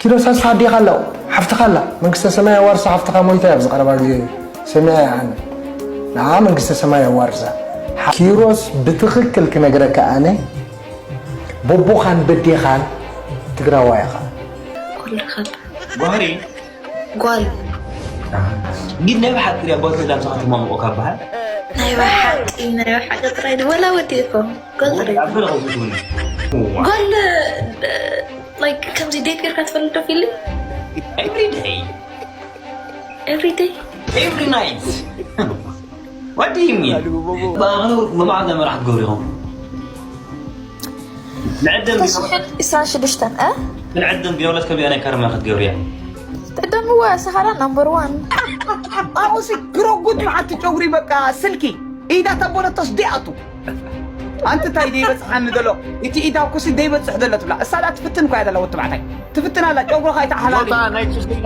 ዶ ሳስፋ ኣዴኻ ኣላ፣ ሓፍትኻ ኣላ፣ መንግስተ ሰማይ ኣዋርሳ ሓፍትኻ ሞይታ እያ፣ ኣብዚ ቀረባ ግዜ ሰሚዐ እየ ኣነ። ንዓ መንግስተ ሰማይ ኣዋርሳ። ኪሮስ ብትኽክል ክነግረካ ኣነ፣ ቦቦኻን በዴኻን ትግራዋይ ኢኻ። ኩልኻ ጓህሪ ጓል። ግን ናይ ብሓቂ ድያ ጓል ተላብሳ ክትማምቆ ካብ በሃል? ናይ ብሓቂ፣ ናይ ብሓቂ ጥራይ ድዩ? ወላ ወዲ እኮ ጓል ጥራይ። ኣብ ገለ ከውስት እውን። ጓል፣ እ፣ ላይክ፣ ከምዚ ዴት ጌርካ ትፈልጥ ዶ ፊልም? Every day. Every day? Every night. What do you mean? ብኣኽሉ ብመዓልቲ መራሕ ክትገብሩ ኢኹም። ንዕድም ቢሮ-፣ ዕስራን ሽዱሽተን፣ እ? ንዕድም ቢሮ ለት ከቢያ ናይ ከርማ ክትገብርያ። ትዕደምዋ ሰሃራ ናምበር ዋን። ኣሙሲ ግሮጉድ መዓልቲ ጨጉሪ በቃ ስልኪ ኢዳ ተቦለቶስ ዲኣቱ። ኣንቲ እንታይ ደይበጽሓኒ ዘሎ? እቲ ኢዳ ኩሲ ደይበጽሕ ዘሎ ትብላ። እሳ ደኣ ትፍትን እኳ እያ ዘላ ወዲ ተባዕታይ። ትፍትን ኣላ ጨጉርኻ ኣይተሓላሊ። ቦታ ናይ ችግር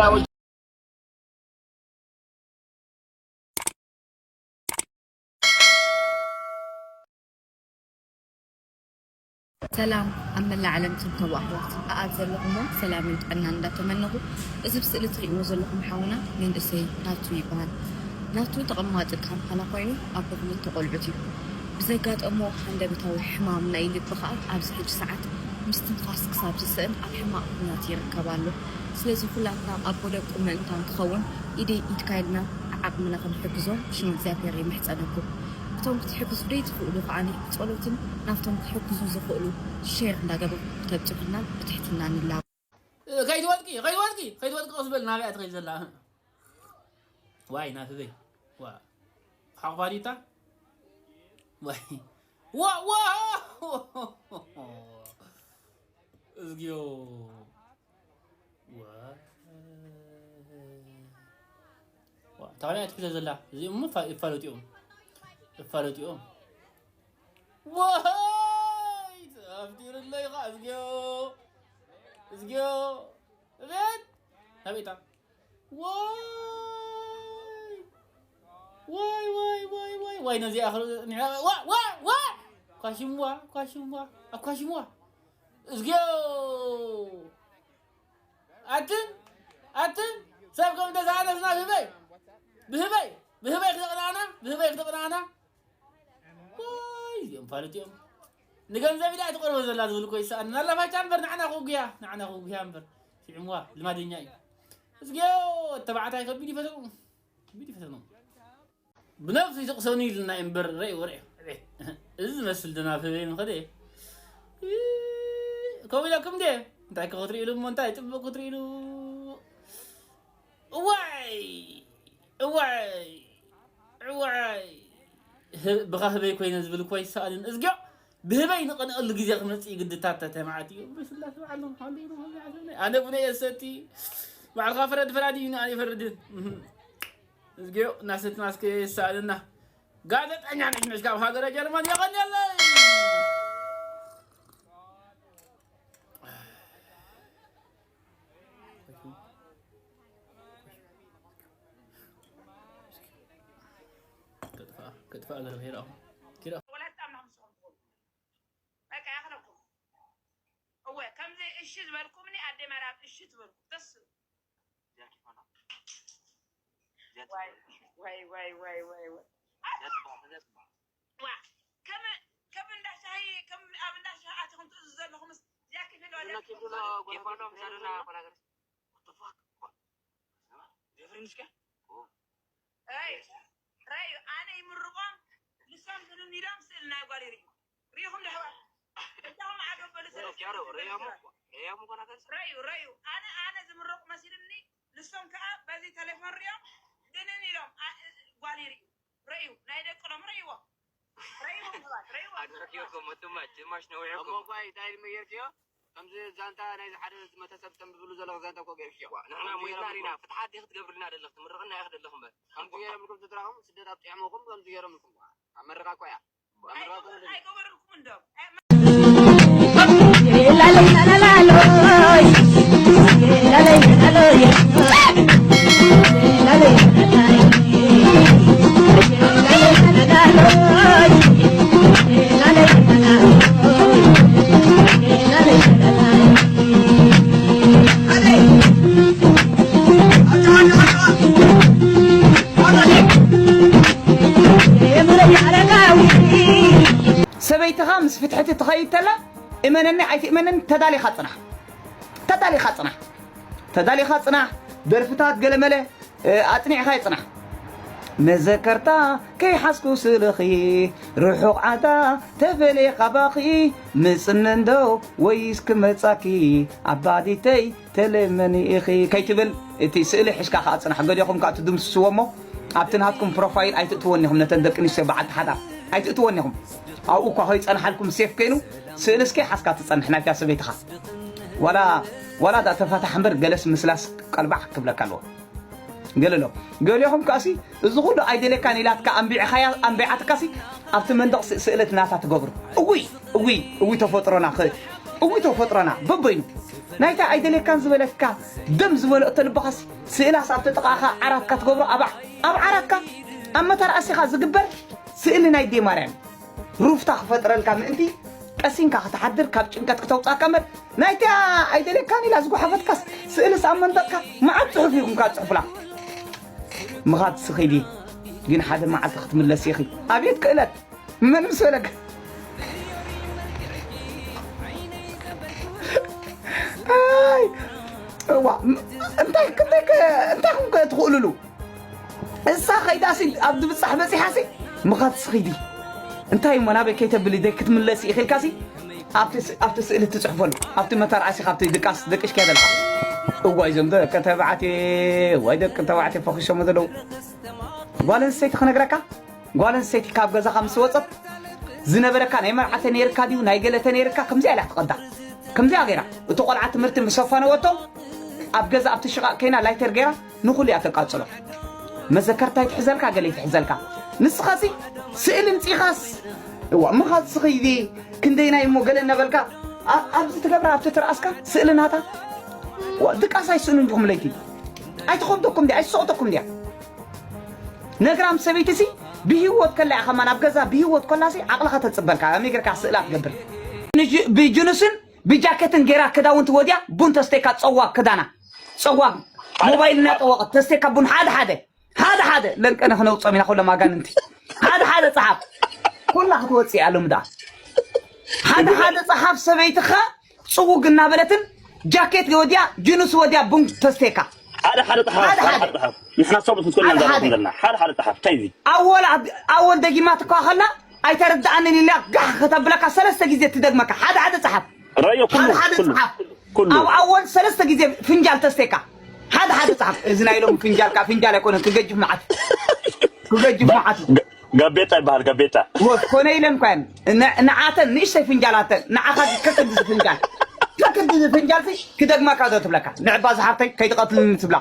ሰላም ኣብ መላእ ዓለም ትርከቡ ኣሕዋት፣ ኣብ ዘለኹሞ ሰላምን ጥዕናን እንዳተመነኹ፣ እዚ ብስእሊ ትርእይዎ ዘለኹም ሓውና መንእሰይ ናቱ ይበሃል። ናቱ ተቐማጢ ካምፓላ ኮይኑ ኣቦ ክልተ ቆልዑት እዩ። ብዘጋጠሞ ሃንደበታዊ ሕማም ናይ ልቢ ከኣ ኣብዚ ሕጂ ሰዓት ምስትንፋስ ክሳብ ዝስእን ኣብ ሕማቕ ኩነታት ይርከብ ኣሎ። ስለዚ ኩላትና ኣቦ ደቁ ምእንታን ክኸውን ኢደይ ኢድካ ኢልና ዓቕምና ክንሕግዞ ብሽም እግዚኣብሔር ይምሕጸነኩም። እቶም ክትሕግዙ ዘይትኽእሉ ከኣ ብጸሎትን ናብቶም ክሕግዙ ዝኽእሉ ሼር እንዳገበርኩም ክተብጽሑልና ብትሕትና ንላቦ። ከይትወድቂ፣ ከይትወድቂ፣ ከይትወድቂ ቀስ በል፣ ናበይ እያ ትኸይድ ዘላ? ዋይ፣ ናትበይ። ዋ። ሓቑፋ ዲታ? ዋይ። ዋ፣ ዋ! እዝግዮ። ዋ። ዋ፣ እንታይ ኮይና እያ ትሕዞ ዘላ? እዚኦም እሞ ፋ-፣ ይፋለጡ እዮም። ይፋለጡ እዮም። ዋይ! ኣፍጢሩለይ ኸዓ፣ እዝግዮ። እዝግዮ። እቤት! ናበይ እታ? ዋይ! ዋይ፣ ዋይ፣ ዋይ፣ ዋይ፣ ዋይ፣ ነዚኣ ክርኢ-፣ ንዓ-፣ ዋ፣ ዋ፣ ዋ! ኳሽምዋ፣ ኳሽምዋ፣ ኣኳሽምዋ። እዝግዮ! ኣትን፣ ኣትን፣ ሰብ ከም ተሳእነስና ብህበይ፣ ብህበይ፣ ብህበይ ክተቕንኣና፣ ብህበይ ክተቕንኣና። ዋይ፣ እዚኦም ፋልጥ እዮም። ንገንዘብ ኢላ እያ ትቐርቦ ዘላ ዝብል እኮ ይሰኣን። ናላፋቻ እምበር ንዓና ክውግያ፣ ንዓና ክውግያ እምበር። ስዕምዋ፣ ልማደኛ እዩ። እዝግዮ፣ ተባዕታይ ከቢድ ይፈተኑ። ከቢድ ይፈተኑ። ብነብሱ ይስቕሰኑ ኢልና እምበር፣ ረእይዎ፣ ረእይዎ። እዚ ዝመስል ደናፍበይ ምኸደ። ከምኡ ኢለኩም ድየ? እንታይ ከ ክትርኢ ኢሉ እሞ፣ እንታይ ጽቡቕ ክትርኢ ኢሉ? እዋይ! እዋይ! እዋይ! ህ-፣ ብኻ ህበይ ኮይነ ዝብል እኮ ኣይሰኣልን። እዝግዮ! ብህበይ ንቐንቐሉ ግዜ ክመጽእ ይግድታት ተተማዓት እዩ። ብስላሴ በዓል ሃሉ ሃሉ ሃሉ። ኣነ ቡነ የሰቲ። ባዕልኻ ፍረድ ፍራድ እዩ፣ ኣነ ይፈርድን። እህ። እዝግዮ፣ እናሰትና እስከ የሰኣልና። ጋዜጠኛ ነሽ መሽ ካብ ሃገረ ጀርመን የቐንየለይ። ከጥፋ፣ ከጥፋ ገለ ብሄር ኣኹ። ኪዳ። ወላ ትጣምና ምስ ዝኾንኩ። በቃ ያኽለኩም። እወ፣ ከምዚ እሺ ዝበልኩምኒ ኣደ ማርያም እሺ ትበልኩ። ደስ እዚኣ ኪፋና። እዚኣ ዋይ፣ ትበል። ዋይ፣ ዋይ፣ ዋይ፣ ዋይ፣ ዋይ። እዚኣ ትበል፣ እዚኣ ትበል። ዋ፣ ከም፣ ከም እንዳ ሻሂ፣ ከም ኣብ እንዳ ሻሂ ኣቲኹም ትእዝዙ ዘለኹምስ፣ እዚኣ ኪፍ ኢሉ ኣላ። ኪፍ ኢሉ ኪፍ ኢሉ ኪፍ ኢሉ ኪፍ ኢሉ ቆላ ገርስ። What the fuck? ጀፍሪ ንሽከ? ኦ። ኣይ፣ ራዩ፣ ኣነ ይምርቖም፣ ንሶም ዝንኒዶም ስእሊ ናይ ጓል ይርእዩ። ሪኢኹም ዶ ኣሕዋት? እጃኹም ዓገብ በሉ፣ ሰለስተ ኪያሮ፣ ሪያሞ፣ ሪያሞ ኮና ከርስ? ራዩ፣ ራዩ፣ ኣነ፣ ኣነ ዝምረቑ መሲልኒ፣ ንሶም ከኣ በዚ ቴሌፎን ሪኦም፣ ድንን ኢሎም፣ ኣ-፣ ጓል ይርእዩ። ረዩ፣ ናይ ደቅሎም ረይዎ። ረይዎ ሰባት፣ ረይዎ ኣድረክዮ ሰባት። ከመቱማ ጅማሽ ነዊሕኩም። እሞ ኳይ፣ እንታይ ኢልሚ ጌርክዮ? ከምዚ ዛንታ ናይዚ ሓደ መተሰብ ተንብብሉ ዘለኹ ዛንታ እኮ ጌርክዮ። ዋ፣ ንሕና ከምዚ ሞይትና ገይሮም ሪና፣ ኢልኩም። ፍትሓት ዲኺ ትገብርልና ዘለኽ? ትምርቕና ኢኺ ዘለኹ እምበር። ከምዚ ገይሮም ኢልኩም ትጥራኹም፣ ስደት ኣብጢዖምኹም፣ ከምዚ ገይሮም ኢልኩም። ዋ፣ ኣብ መረቓ እኮ እያ። ኣብ መረቓ ኣይገበርልኩም እንዶ። ኣይተላ እመነኒ ኣይትእመነኒ ተዳሊኻ ጽናሕ። ተዳሊኻ ጽናሕ። ተዳሊኻ ጽናሕ። ደርፍታት ገለመለ፣ እ፣ ኣጽኒዕኻ ይጽናሕ። መዘከርታ ከይሓዝኩ ስልኺ ርሑቕ ዓዳ ተፈልየ ካባኺ ምጽነ እንዶ ወይስ ክመጻኪ ኣባዲተይ ተለመኒ ኢኺ ከይትብል እቲ ስእሊ ሕሽካ ከኣ ጽናሕ። ገዲኹም ከኣ ትድምስስዎ እሞ ኣብቲ ናትኩም ፕሮፋይል ኣይትእትወን ኢኹም። ነተን ደቂ ኣንስትዮ በዓልቲ ሓዳር ኣይትእትወን ኢኹም። ኣብኡ እኳ ከይጸንሓልኩም ሴፍ ከይኑ ስእሊ እስከ ሓዝካ ትጸንሕ ናይታ ሰበይትኻ። ዋላ ዋላ ዳ ተፋታሕ እምበር ገለስ ምስላስ ቀልባዕ ክብለካ ኣለዎ። ገለ ኣሎ። ገሊኹም ከኣሲ እዚ ኩሉ ኣይደልየካን ኢላትካ ኣንቢዕኻያ ኣንቢዓትካሲ ኣብቲ መንደቕ ስ- ስእለት ናታ ትገብሩ። እውይ እውይ እውይ ተፈጥሮና ኸ እውይ ተፈጥሮና በበይኑ ናይታ ኣይደልየካን ዝበለካ ደም ዝመልኦ ተልብኻሲ ስእላስ ኣብቲ ጥቓኻ ዓራትካ ትገብሮ ኣብ ኣብ ዓራትካ ኣብ መተርኣሲኻ ዝግበር ስእሊ ናይ ዴ ማርያም ሩፍታ ክፈጥረልካ ምእንቲ ቀሲንካ ክትሓድር ካብ ጭንቀት ክተውፃካ እምበር ናይታ ኣይደልየካን ኢላ ዝጓሓፈትካስ ስእልስ ኣብ መንደቕካ መዓት ፅሑፍ ኢኹም ካብ ፅሑፍላ ምኻድ ስኺዲ ግን ሓደ መዓልቲ ክትምለስ ኢኺ ኣቤት ክእለት መን ምስ በለካ ኣይ እዋ እንታይ ክንደይ እንታይ ኩም ትኽእልሉ እሳ ኸይዳሲ ኣብ ድብጻሕ በጺሓሲ ምኻት ስኺዲ እንታይ እሞ ናበይ ከይተብሊ ደይ ክትምለሲ ኢኺልካሲ ኣብቲ ስ- ኣብቲ ስእሊ ትጽሕፈሉ ኣብቲ መተርኣሲ ካብቲ ድቃስ ደቂሽካ ዘለካ እዋይ ዘም ደቂ ተባዕትዮ እዋይ ደቂ ተባዕትዮ ፈኺሶሞ ዘለዉ ጓል ኣንስተይቲ ክነግረካ ጓል ኣንስተይቲ ካብ ገዛኻ ምስ ወጸት ዝነበረካ ናይ መርዓተ ነይርካ ድዩ ናይ ገለተ ነይርካ ከምዚኣ ኢላ ትቐዳ ከምዚኣ ገይራ እቲ ቆልዓ ትምህርቲ ምስ ኣፋነወቶ ኣብ ገዛ ኣብቲ ሽቓቕ ከይና ላይተር ገይራ ንኹሉ እያ ተቃጽሎ መዘከርታ ይትሕዘልካ ገለ ይትሕዘልካ ንስኻሲ ስእሊ ምጺኻስ እዋ ምኻት ስኺ ክንደይናይ እሞ ገለ እናበልካ ኣብዚ ትገብራ ኣብቲ ትርኣስካ ስእሊ ናታ ድቃስ ኣይስእኑ እንዲኹም ለይቲ ኣይትኸብደኩም ድያ ኣይትሰቕጠኩም ድያ ነግራም ሰበይትሲ ብሂወት ከላ እያ ከማን ኣብ ገዛ ብሂወት ከላሲ ዓቕልኻ ተፅበልካ ከመይ ጌርካ ስእላ ትገብር ብጅኑስን ብጃኬትን ጌራ ክዳውንቲ ወዲያ ቡን ተስተይካ ፀዋግ ክዳና ፀዋግ ሞባይል እናጠወቐት ተስተይካ ቡን ሓደ ሓደ ሓደ ሓደ ለንቀነ ክነውፆም ኢና ኩሎም ኣጋንንቲ ሓደ ሓደ ፀሓፍ ኩላ ክትወፅእ እያ ሎም ደኣ ሓደ ሓደ ፀሓፍ ሰበይትኻ ፅውግ እናበለትን ጃኬት ወዲያ ጅኑስ ወዲያ ቡን ተስቴካ ሓደ ሓደ ፀሓፍ ሓደ ሓደ ሓደ ፀሓፍ ንሕና ሰብኡት ክትኮን ሓደ ሓደ ዘለና ሓደ ሓደ ፀሓፍ እንታይ እዚ ኣወል ኣብ- ኣወል ደጊማ ትኳኸላ ኣይተረድኣንን ኢላ ጋሕ ከተብለካ ሰለስተ ግዜ ትደግመካ ሓደ ሓደ ፀሓፍ ረዮ ኩሉ ሓደ ሓደ ኩሉ ፀሓፍ ኩሉ ኣብ ኣወል ሰለስተ ግዜ ፍንጃል ተስቴካ ሓደ ሓደ ፀሓፍ እዚ ናይ ሎም ፍንጃል ከዓ ፍንጃል ኣይኮነን ክገጅፍ መዓት ክገጅፍ መዓት እዩ። ገ- ጋቤጣ ይበሃል ጋቤጣ ወፍ ኮነ ኢለን እኳ እየን ን- ንዓተን ንእሽተይ ፍንጃላተን ንዓኻ ከክዲ ዝፍንጃል ከክዲ ዝፍንጃል ሲ ክደግመካ ዶ ትብለካ ንዕባ ዝሓፍተይ ከይትቐትልኒ ትብላ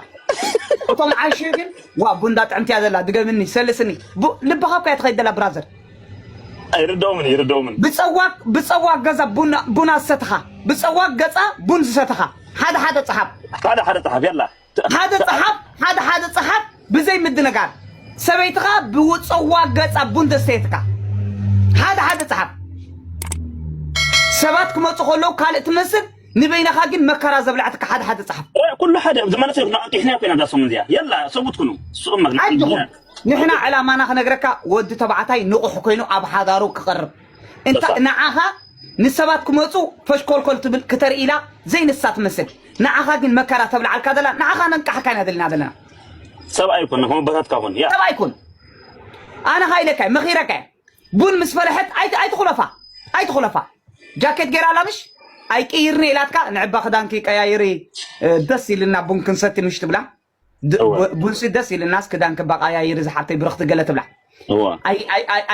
እቶም ዓሽዩ ግን ዋ ቡንዳ ጥዕምቲ እያ ዘላ ድገምኒ ሰልስኒ ቡ- ልብኻ እኳ እያ ትኸይድ ዘላ ብራዘር ኣይርደኦምን ይርደኦምን ብፀዋግ ብፀዋግ ገዛ ቡና ቡና ዝሰትኻ ብፀዋግ ገፃ ቡን ዝሰትኻ ሓደ ሓደ ፀሓፍ ሓደ ሓደ ፀሓፍ የላ ሓደ ፀሓፍ ሓደ ሓደ ፀሓፍ ብዘይ ምድንጋር ሰበይትኻ ብውፀዋ ገፃ ቡን ዘስተየትካ ሓደ ሓደ ፀሓፍ ሰባት ክመፁ ከለዉ ካልእ ትመስል ንበይነኻ ግን መከራ ዘብላዕትካ ሓደ ሓደ ፀሓፍ ኩሉ ሓደ ዘመነሰ ኣንቂሕና ኮይና ዳሶም እዚኣ የላ ሰቡት ኩኑ ስኡም መግና ኣይትኹን ንሕና ዕላማና ክነግረካ ወዲ ተባዕታይ ንቑሕ ኮይኑ ኣብ ሓዳሩ ክቐርብ እንታ ንዓኻ ንሰባት ክመፁ ፈሽኮልኮል ትብል ክተርኢ ኢላ ዘይንሳ ትመስል ንዓኻ ግን መከራ ተብልዓልካ ዘላ ንዓኻ ነንቃሕካ ኢና ዘለና ዘለና ሰብኣይ ኩን ከመባታትካ ኩን ያ ሰብኣይ ኩን ኣነ ካ ኢለካ መኺረካ ቡን ምስ ፈለሐት ኣይትኹለፋ ኣይትኹለፋ ጃኬት ገይራ ኣላ ምሽ ኣይቅይርኒ ኢላትካ ንዕባ ክዳንኪ ቀያይሪ ደስ ኢልና ቡን ክንሰቲ ምሽ ትብላ ቡንሲ ደስ ኢልናስ ክዳን ክባቃያይር ዝሓብተይ ብርኽቲ ገለ ትብላ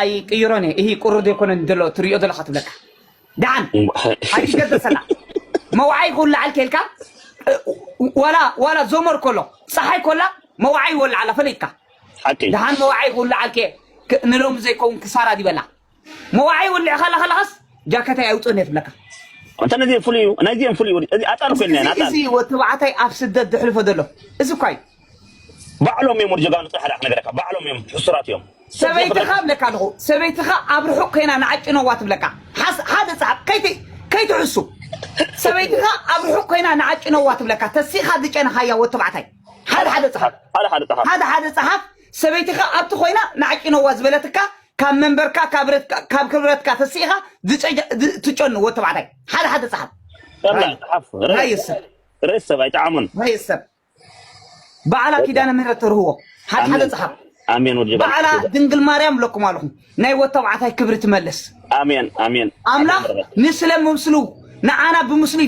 ኣይቅይሮን እየ እሂ ቁሩብ ዘይኮነን ዘሎ ትሪኦ ዘለካ ትብለካ ደሓን ኣይትገደሰላ መውዓይ ክውልዓል ከልካ ዋላ ዋላ ዞመር ከሎ ፀሓይ ኮላ መውዓይ ይወልዓላ ፈሊጥካ ደሓን መውዓይ ክውልዓል ከ ንሎሚ ዘይከውን ክሳራ ዲበላ መዋዒ ወሊዕኻ ኣለኻ ኣለኻስ ጃከታይ ኣውፅእኒ ትብለካ። ኣንተ ነዚአን ፍሉይ እዩ፣ ናይዚአን ፍሉይ እዩ፣ እዚ ኣጣር ኮይና እያ፣ ናጣ። እዚ ወዲ ተባዕታይ ኣብ ስደት ዘሕልፎ ዘሎ እዚ እኳ እዩ። ባዕሎም እዮም ወዲ ጀጋኑ፣ ጥራሕ ዳኣ ክነግረካ፣ ባዕሎም እዮም፣ ሕሱራት እዮም። ሰበይትኻ እብለካ ኣለኹ፣ ሰበይትኻ ኣብ ርሑቕ ኮይና ንዓጭነዋ ትብለካ። ሓስ ሓደ ጻዕብ ከይቲ ከይትሕሱ። ሰበይትኻ ኣብ ርሑቕ ኮይና ንዓጭነዋ ትብለካ። ተሲኻ ዝጨነኻያ ወዲ ተባዕታይ ሓደ ሓደ ጻዕብ ሓደ ሓደ ጻዕብ ሓደ ሓደ ጻዕብ ሰበይትኻ ኣብቲ ኮይና ንዓጭነዋ ዝበለትካ ካብ መንበርካ ካብ ክብረትካ ተሲኢኻ ትጨኑ ወተባዕታይ ሓደ ሓደ ጸሓፍ። ጸሓፍ ርእስ ሰብ ኣይጠዓሙን። ርእስ ሰብ በዓላ ኪዳነ ምህረት ተርህዎ ሓደ ሓደ ጸሓፍ። ኣሜን ወዲ በዓላ ድንግል ማርያም ለኩም ኣለኹም ናይ ወተባዕታይ ክብሪ ትመልስ። ኣሜን ኣሜን። ኣምላኽ ንስለ ምስሉ ንዓና ብምስሉ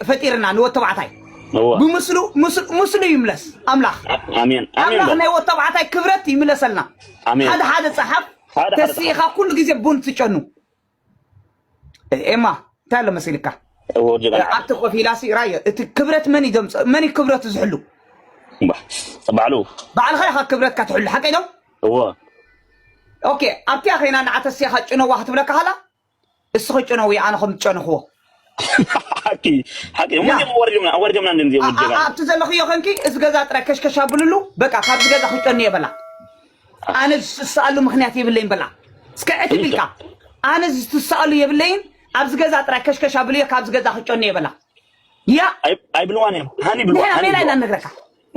ፈጢርና ንወተባዕታይ ብምስሉ ምስሉ ይምለስ ኣምላኽ። ኣሜን ኣሜን። ኣምላኽ ናይ ወተባዕታይ ክብረት ይምለሰልና። ኣሜን። ሓደ ሓደ ጸሓፍ ተሲኢኻ ኩሉ ግዜ ቡን ትጨኑ። ኤማ እንታይ ኣሎ መሲልካ? ኣብቲ ኮፍ ኢላሲ ራዮ እቲ ክብረት መን እዩ ዘምጽኦ? መን እዩ ክብረቱ ዝሕሉ? ባዕሉ ባዕልኻ ኢኻ ክብረትካ ትሕሉ ሓቀይ ዶ? እዎ። ኦኬ ኣብቲያ ኸይና ንዓተሲኻ ጭነዋ ክትብለካ ሃላ እስኺ ጭነዊ ኣነ ከም ዝጨንኽዎ ሓቂ ሓቂ እሞ እዚኦም ኣዋሪዶምና ኣዋሪዶምና እንድም እዚኦም ወጀባ ኣብቲ ዘለኽዮ ኸንኪ እዚ ገዛ ጥራይ ከሽከሽ ኣብልሉ በቃ ካብዚ ገዛ ክጨኑ የበላ። ኣነ ዝስኣሉ ምኽንያት የብለይን በላ። እስከ ዕትብ ኢልካ ኣነ ዝትስኣሉ የብለይን ኣብዚ ገዛ ጥራይ ከሽከሽ ኣብልዮ ካብዚ ገዛ ክጨኑ የበላ። ያ ኣይብልዋን እዮም ሃኒ ብልዋ ንሕና ሜላ ኢና ንነግረካ።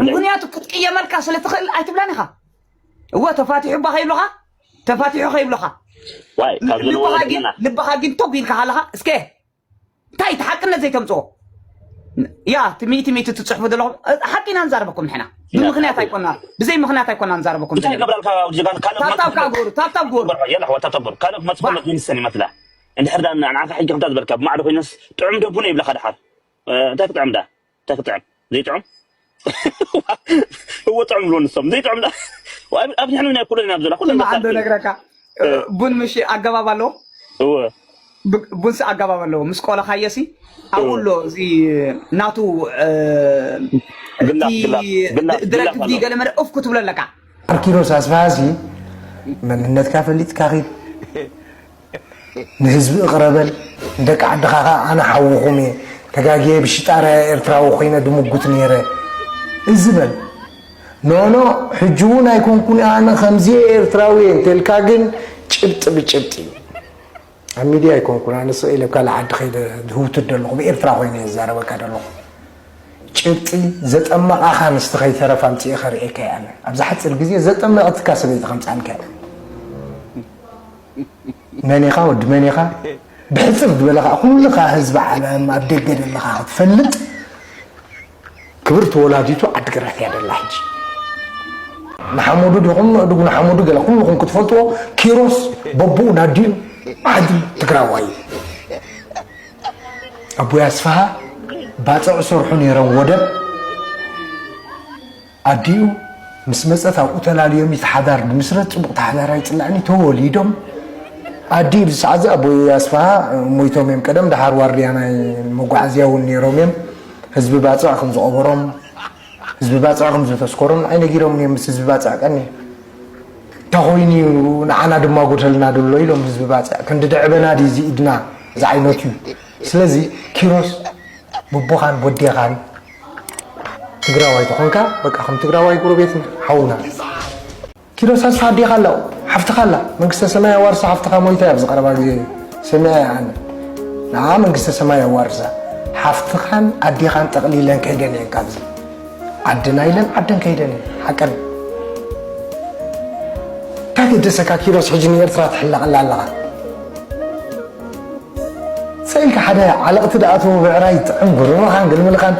ምኽንያቱ ክትቅየመልካ ስለ ትኽእል ኣይትብላን ኢኻ። እወ ተፋቲሑ እባ ከይብሉኻ ተፋቲሑ ከይብሉኻ ዋይ ካብ ዘለዎ ልብኻ ግን ልብኻ ግን ቶግ ኢልካ ሃለኻ እስከ እንታይ እቲ ሓቅነት ዘይተምፅኦ ያ እቲ ሚእቲ ሚእቲ ትፅሕፉ ዘለኹም ሓቂ ኢና ንዛረበኩም ንሕና ብምኽንያት ኣይኮና ብዘይ ምኽንያት ኣይኮና ንዛረበኩም ዘለና። ገብራልካ ጅጋን ካልእ ታብታብ ከዓ ግበሩ ታብታብ ግበሩ። የላ ኣሕዋት ታብታብ ግበሩ ካልእ ክመፅእ ከሎ ይንሰን ይመስላ እንድሕር ዳ ንዓኻ ሕጂ ከምታ ዝበልካ ብማዕዶ ኮይነስ ጥዑም ደቡነ ይብለኻ ድሓር እንታይ ክጥዕም ዳ እንታይ ክጥዕም ዘይጥዑም እዎ ጥዑም ብሎ ንሶም ዘይጥዑም ዳ ኣብ ንሕና ናይ ኩለን ኢና ብዘላ ኩለን ማዓንዶ ነግረካ ቡን ምሽ ኣገባብ ኣለዎ። እወ ቡንስ ኣገባብ ኣለዎ ምስ ቆለኻዮ ሲ ኣብኡ ኣሎ እዚ ናቱ ግላፍ፣ ግላፍ፣ ግላፍ፣ ድረግ ግላፍ ኣለዎ። ገለ መለ ኡፍ ክትብሎ ኣለካ። ኣርኪኖስ ኣስፋሃሲ መንነትካ ፈሊጥካ ኺድ ንህዝቢ እቕረ በል ንደቂ ዓድኻ ኸዓ ኣነ ሓውኹም እየ ተጋግየ ብሽጣርያ ኤርትራዊ ኮይነ ድምጉት ነይረ እዚ በል ኖኖ ሕጂ እውን ኣይኮንኩን ኣነ ከምዚ እየ ኤርትራዊ እየ እንተልካ ግን ጭብጢ ብጭብጢ እዩ ኣብ ሚድያ ኣይኮንኩን ኣነ ስቕ ኢለ ኣብ ካልእ ዓዲ ከይደ ዝህውትት ዘለኹ ብኤርትራ ኮይነ እየ ዝዛረበካ ዘለኹ ጭብጢ ዘጠመቓኻ ኣንስቲ ከይተረፋ ኣምጺኤ ከርእየካ እየ ኣነ። ኣብዚ ሓጺር ግዜ ዘጠመቐትካ ሰበይቲ ከምጽኣልካ እየ። መን ኢኻ ወዲ መን ኢኻ? ብሕጽር ዝበለ ከኣ ኩሉ ከኣ ህዝቢ ዓለም ኣብ ደገ ዘለኻ ክትፈልጥ ክብርቲ ወላዲቱ ዓዲግራት እያ ደላ ሕጂ። ንሓመዱ ዲኹም ንእድጉ ንሓመዱ ገለ ኩልኹም ክትፈልጥዎ ኪሮስ በቦኡ ናዲኡ ዓዲ ትግራዋይ እዩ። ኣቦይ ኣስፍሃ ባፅዕ ሰርሑ ነይሮም ወደብ ኣዲኡ ምስ መፀት ኣብኡ ተላልዮም እቲ ሓዳር ንምስረት ፅቡቕ ተሓዳር ኣይፅላእኒ ተወሊዶም ኣዲ ብዚ ሰዓት እዚ ኣቦይ ኣስፍሃ ሞይቶም እዮም ቀደም ደሓር ዋርድያ ናይ መጓዓዝያ እውን ነይሮም እዮም ህዝቢ ባፅዕ ከም ዝቐበሮም ህዝቢ ባፅዕ ከም ዘተስኮሮም ንዓይ ነጊሮም እዮም ምስ ህዝቢ ባፅዕ ቀኒ ተኾይኑ እዩ ንዓና ድማ ጎደልና ድሎ ኢሎም ህዝቢ ባፅዕ ክንዲ ደዕበና ድዩ እዚ ኢድና ዝዓይነቱ እዩ ስለዚ ኪሮስ ብቦኻን ቦዴኻን ትግራዋይ ተኾንካ በቃ ከም ትግራዋይ ጎረቤትና ሓውና ኪሮስ ኣስፋ ኣዴኻ ኣላ ሓፍትኻ ኣላ መንግስተ ሰማይ ኣዋርሳ ሓፍትኻ ሞይታ ኣብዚ ቀረባ ግዜ ሰሚዐ ኣነ ንዓ መንግስተ ሰማይ ኣዋርሳ ሓፍትኻን ኣዴኻን ጠቕሊለን ከይደን እየን ካብዚ ዓድና ኢለን ዓደን ከይደን እየን ሓቀን እንታይ ገደሰካ ኪሮስ ሕጂ ንኤርትራ ትሕለቐላ ኣለኻ ሰኢልካ ሓደ ዓለቕቲ ደኣተዉ ብዕራይ ጥዕም ጉርምኻን ግልምልኻን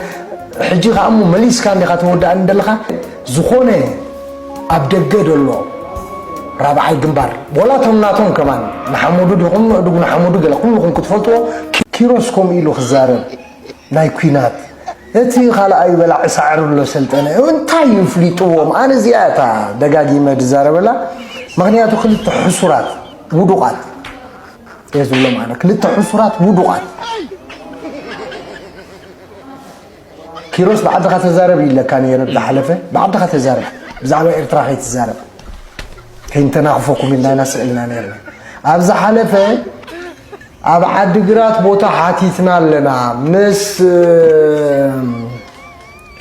ሕጂ ከኣ እሞ መሊስካ እንዲኻ ተወዳእኒ ደለኻ ዝኾነ ኣብ ደገ ደሎ ራብዓይ ግንባር ወላ ቶም ናቶም ከማን ንሓመዱ ዲኹም ንእድጉ ንሓመዱ ገለ ኩልኹም ክትፈልጥዎ ኪሮስ ከምኡ ኢሉ ክዛረብ ናይ ኲናት እቲ ካልኣዩ በላዒ ሳዕሪ ኣሎ ሰልጠነ እንታይ እዩ ፍሊጥዎም ኣነ እዚኣ እታ ደጋጊመ ድዛረበላ ምክንያቱ ክልተ ሕሱራት ውዱቓት እየ ዝብሎም ኣነ ክልተ ሕሱራት ውዱቓት ኪሮስ ብዓድኻ ተዛረብ ኢለካ ነይረ ዝሓለፈ ብዓድኻ ተዛረብ ብዛዕባ ኤርትራ ከይትዛረብ ከይንተናኽፈኩም ኢልና ኢና ስእልና ነይርና ኣብ ዝሓለፈ ኣብ ዓድግራት ቦታ ሓቲትና ኣለና ምስ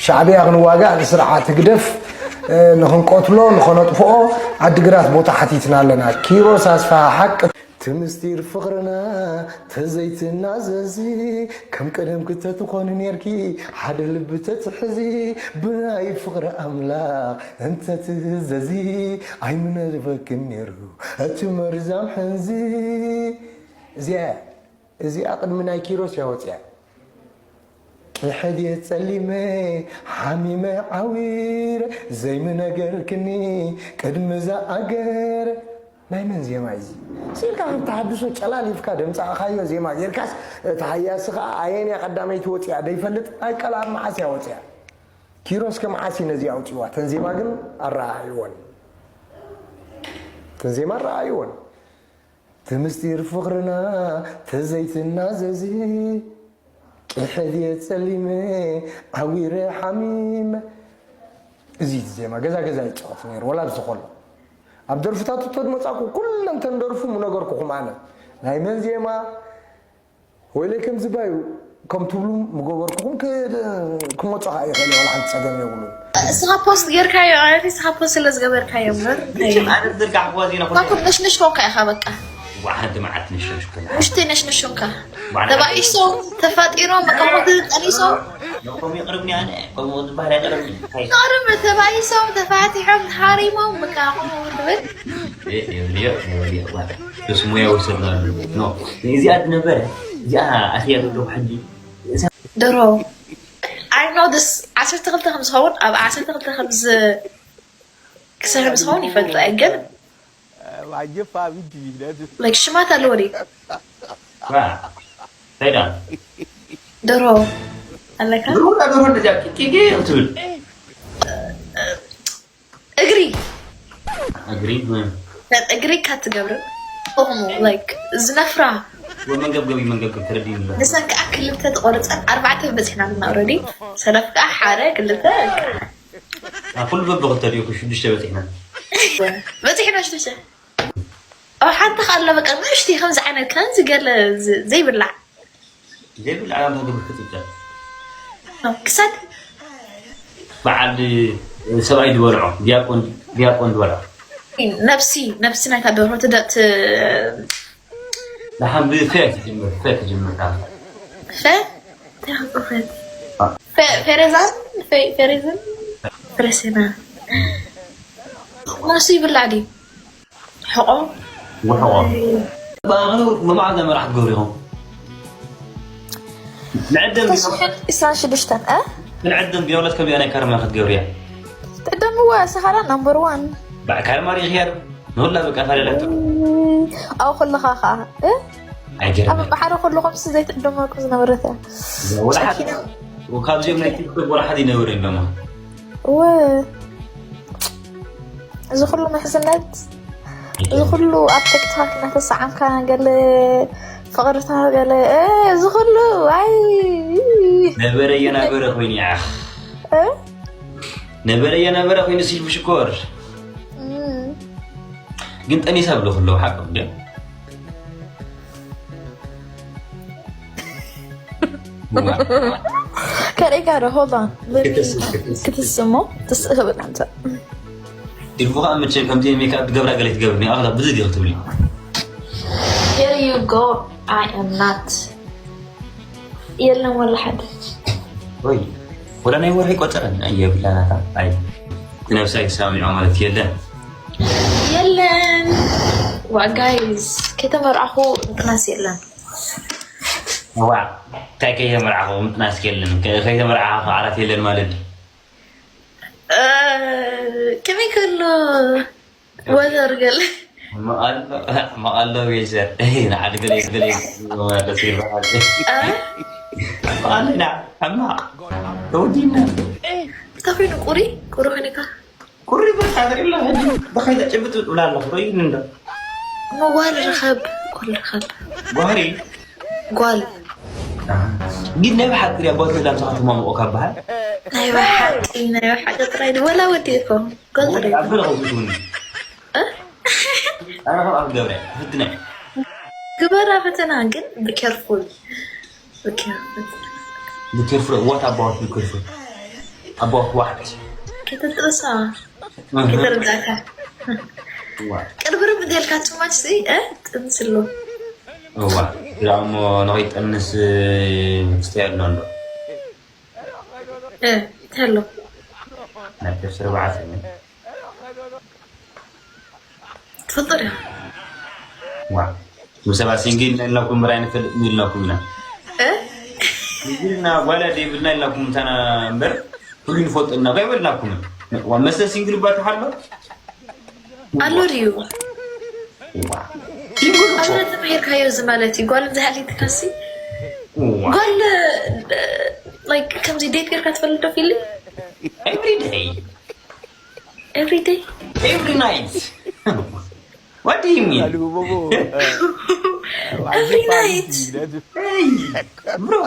ሻዕብያ ክንዋጋእ ንስርዓት ህግደፍ ንክንቀትሎ ንኸነጥፍኦ ዓድግራት ቦታ ሓቲትና ኣለና ኪሮስ ኣስፍሃ ሓቂ እቲ ምስጢር ፍቕርና ተዘይትናዘዚ፣ ከም ቀደም ክተትኾኒ ኔርኪ፣ ሓደ ልቢ ተትሕዚ፣ ብናይ ፍቕሪ ኣምላኽ እንተትእዘዚ፣ ኣይምነርበክን ኔሩ እቲ መርዛም ሕንዚ። እዚኣ እዚኣ ቅድሚ ናይ ኪሮስ እያ ወፂኣ። ቂሐ ድየ ጸሊመ ሓሚመ ዓዊረ ዘይምነገርክኒ ቅድሚ ዝኣገረ። ናይ መን ዜማ እዩ እዚ? ስኢልካ ተሓድሶ ጨላሊፍካ ደምጻእኻዮ ዜማ ጌርካስ፣ እቲ ሃያሲ ኸኣ ኣየንያ ቀዳመይቲ ወጺኣ ደይፈልጥ። ናይ ቀልኣብ መዓስ እያ ወጺኣ? ኪሮስ ከ መዓስ እዩ ነዚ ኣውጺዋ? ተን ዜማ ግን ኣረኣእይወን። ተን ዜማ ኣረኣእይወን። እቲ ምስጢር ፍቕርና ተዘይትናዘዚ፣ ቂሐ ድየ ጸሊመ ዓዊረ ሓሚመ። እዚ እቲ ዜማ ገዛ ገዛ ይጫወት ነይሩ፣ ወላ ኣብዚ ከሎ። ኣብ ደርፍታቱ ተድመጻኩ ኩለን ተን ደርፉ ምነገርኩኹም ኣነ። ናይ መን ዜማ? ወይለይ ከም ዝባዩ ከም ትብሉ ምገበርኩኹም ክ-፣ ክመጹ ኸኣ ይኽእል እየ፣ ወላ ሓንቲ ጸገም የብሉን። እስኻ ፖስት ጌርካዮ፣ ኣነ እስኻ ፖስት ስለ ዝገበርካዮ እምበር፣ እንታይ እዩ? ኣነ ዝርጋሕ ጓዝ ኢና እኳ ኩሉ ነሽነሽ ኮንካ ኢኻ በቃ። ዋሓንቲ መዓት ነሽነሽ ኮንካ። ውሽጢ ነሽነሽ ኮንካ። ዋሓንቲ ተባኢሶም፣ ተፋጢሮም፣ በቃ ሞት ጠኒሶም። ከምኡ ይቕርብኒ ኣነ፣ ከምኡ ዝበሃል ኣይቕርብኒ። እንታይ? ይቕርብ፣ ተባኢሶም፣ ተፋቲሖም፣ ተሃሪሞም፣ በቃ ከምኡ ትብል። እ፣ የብልዮ፣ የብልዮ፣ ዋ። እሱ ሙያ ይወሰድና ኣሎ። ኖ፣ እዚኣ ትነበረ፣ እዚኣ ኣትያ ዘለኹ ሕጂ። ደሮ፣ I know this ዓሰርተ ክልተ ከም ዝኸውን፣ ኣብ ዓሰርተ ክልተ ከም ዝ-፣ ክሰርሕ ከም ዝኸውን ይፈልጥ እየ፣ ግን፣ like፣ ሽማት ኣለዎ ድዩ? ዋ፣ እንታይ ደኣ? ደሮ ኣለካ? ደሮ፣ ደሮ፣ እንደዚያ ኪኪ ትብል። እግሪ። እግሪ፣ እ። እግሪ ካትገብርን ኦሞ፣ like፣ ዝነፍራ። ወመንገብገቢ መንገብገብ ተረዲእኒ ኣሎ። ንሰን ከዓ ክልተ ተቆርፀን ኣርባዕተ በፂሕና ኣለና already። ሰለፍ ከዓ ሓደ፣ ክልተ፣ በቃ። አ፣ ኩሉ በብኽልተ ድዩ? እኮ ሽዱሽተ በፂሕና። በፂሕና ሽዱሽተ። ኣብ ሓንቲ ከዓ ኣሎ፣ በቃ፣ ንእሽተይ ከምዚ ዓይነት፣ ከምዚ ገለ ዝ-፣ ዘይብላዕ። ዘይብላዕ ኣንታ ግብር ክትብጠር። ክሳድ በዓል ሰብኣይ ዝበልዖ፣ ዲያቆን፣ ዲያቆን ዝበልዖ። ነብሲ፣ ነብሲ ናይታ ደርሆ ትደ-፣ ት-፣ ደሓን ብፈ ትጅምር፣ ፈ ትጅምር፣ ደሓን። ፈ? እንታይ ክጽውፈት? አ። ፈ-፣ ፌሬዛን? ፈ-፣ ፌሬዝን? ፍረሴና። ነብሲ ይብላዕ ድዩ? ሕቖ? ውሕቖ። ብኣኽሉ መማዕዝ መራሕ ክትገብሩ ኢኹም? ንዕደም ክልተ ሽሕን ዕስራን ሽዱሽተን፣ እ? ንዕደም ብየውለት ከቢኣ ናይ ካርማ ክትገብርያ። ትዕደምዋ፣ ሰሃራ ናምበር ዋን። ባዕ ካርማ ርኢኽያ ዶ? ንኹላ በቃ ፋለላ። ኣብ ኩልኻ ኸኣ፣ እ? ኣይገርም። ኣብ ባሕሪ ኩሉ ከምሲ ዘይትዕደም እኮ ዝነበረት እያ። ወላ ሓደ፣ ሰኪና። ካብዚኦም ናይ ቲክቶክ ወላ ሓደ ይነብር የለን። እወ። እዚ ኩሉ ምሕዝነት፣ እዚ ኩሉ ኣብ ቲክቶክ እናተሰዓምካ ገለ ፍቕርታ ገለ፣ እ፣ እዚ ኩሉ፣ ኣይ። ነበረ እየናበረ ኮይኑ፣ ያኽ። እ? ነበረ እየናበረ ኮይኑ ሲልፉ ሽኮር። እም። ግን ጠኒሳ ብሎ ከለዉ ሓቆም ድዮም? ከርእየካ ዶ? Hold on. Let me ክትስ-፣ ክትስ-፣ ክትስ እሞ ትስእ ክብል ኣንተ። ኢልኩ ከዓ መቸም ከምዚ ሜክኣፕ ትገብራ ገለ ትገብርኒ፣ ኣኽላ ብዙ ዲኺ ትብሊ። Here you go. I am not. የለን ወላ ሓደ። ወይ፣ ወላ ናይ ወርሒ ቆጸረን የብላን ኣታ። ኣይ፣ እቲ ነብሳ ይሰማሚዖ ማለት የለን። የለን። ዋ፣ ጋይስ፣ ከይተመርዓኹ ምጥናስ የለን። ዋ፣ እንታይ ከይተመርዓኹ ምጥናስ የለን? ከ-፣ ከይተመርዓኹ ዓራት የለን ማለት ድዩ? እ፣ ከመይ ክህሉ? ወዘር ገለ። መቐሎ፣ መቐሎ ገይሰር። ንዓዲ ገለ፣ ገለ ማለት ይበሃል። እ? መቐሎ ኢና፣ ሕማቕ። ተወዲና። እንታይ ኮይኑ ቁሪ? ቁሪ ኮይንካ? ቁሪ በቃ፣ ትርኢ ኣለኻ፣ ሕጂ ብኸይዳ ጭብጥ ብላ ኣለኹ፣ ርእይኒ እንዶ። መዋል ርኸብ፣ ጓል ርኸብ። ጓሪ? ጓል። ግን ናይ ብሓቂ ድያ ጓል ተላምሳኻ ትማምቆ ካብ በሃል? ናይ ብሓቂ፣ ናይ ብሓቂ ጥራይ ድዩ? ወላ ወዲ እኮ ጓል ጥራይ። ኣብ ገለ ከውስስውኒ። እ? ኣነ ከም ኣብ ገብረ፣ ፍትነ። ግበራ ፈተና፣ ግን be careful። Be careful። Be careful, what about be careful? About what? ከተጥርሳ። እህ። ከተርዳእካ። ቅርብርብ እንተልካ too much ሲ ጥንስሎ። እዋ እሞ ንኸይጠንስ ክስተይ ኣሎ እንዶ ተሎ ናይ ፔፕሲ ኣርባዕተ ትፍጥር ዋ ምስ ሰባት ሲንግል ኢልናኩም ምራይ ንፈልጥ ኢልናኩም ኢና። ሲንግልና ጓላ ደይብልና ኢልናኩም እንታና እምበር ኩሉ ንፈልጦ ኢና ከይበልናኩም። ዋ መስተ ሲንግል እባ ተሓሎ ኣሎ ድዩ? ዋ ሲንግል እኮ ኣነ ተቀይርካዮ እዚ ማለት እዩ። ጓል እንዚ ሃሊትካሲ ዋ ጓል like ከምዚ ዴት ጌርካ ትፈልጥ ዶ ፊሊ? every day Every day? every night what do you mean Every night? hey bro